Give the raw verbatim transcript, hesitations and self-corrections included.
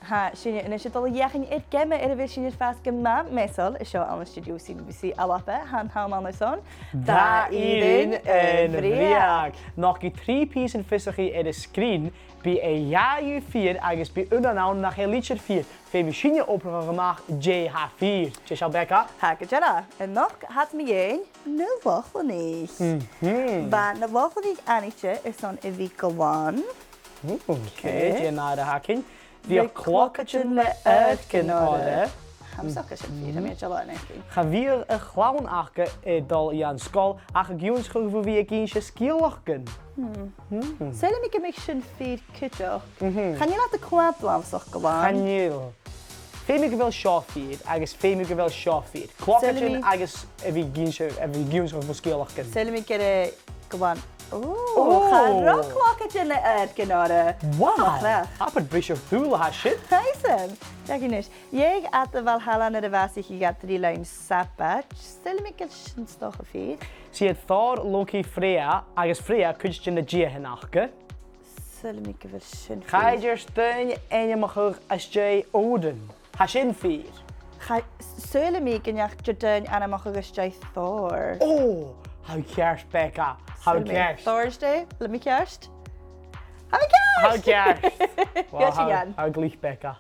Tha sinne a-nis a' dol a dh'fheuchainn air geama air a bheil sinne a' fàs gu math measail an seo ann an stiùidio CBBC ALBA. Tha an t-àm ann airson Dà fhìrinn a' Bhreac. Nochdaidh trì pìosan fiosrachaidh air an sgrìn, bidh a dhà dhiubh fìor agus bidh aon ann nach eil idir fìor. Feumaidh sinne obrachadh a-mach dè tha fìor. Dè seo, Becca? Tha gu dearbh. A-nochd tha sinn mu dheidhinn na Lochlannaich. Mhm. Bha na Lochlannaich aithnichte airson a bhith glan. Ò, ok, dè an ath rud a th' againn? Bhiodh clogaidean le adhaircean orra. Tha mi a' smaoineachadh gu bheil sin fìor, tha mi a' dol a dh'fheuchainn. Cha bhiodh a' chlann aca a' dol dhan sgoil ach ag ionnsachadh bho bhith ag innse sgeulachdan. Hmm. Saoilidh mi gum biodh sin fìor cuideachd. Mhm. Chan eil iad a' coimhead uabhasach glan. Chan eil. Feumaidh gu bheil seo fìor agus feumaidh gu bheil seo fìor. Clogaidean agus a bhith ag innse, a bhith ag ionnsachadh bho sgeulachdan. Saoilidh mi gur e glan. Ò, cha robh clogaidean le adhaircean orra. Wow. Abair briseadh-dùil a tha sin. Tha sin. Dè a-nis? Dh'fhàg iad a' Valhalla nuair a bhàsaich iad ri linn sabaid. Saoilidh mi gu bheil sin 's dòcha fìor. 'S iad tòrr locaidh Freya, agus Freya cuid de na diathan aca. Saoilidh mi gu bheil sin fìor. Cha tèid air daoine ainmeachadh às dèidh Odin. Tha sin fìor. Cha, saoilidh mi gun deach air daoine ainmeachadh às dèidh Thor. Ò, tha thu ceart, Becca. Tha thu ceart. Thursday, le mi ceart. Tha mi ceart! Tha thu ceart. Wow, tha thu glic, Becca.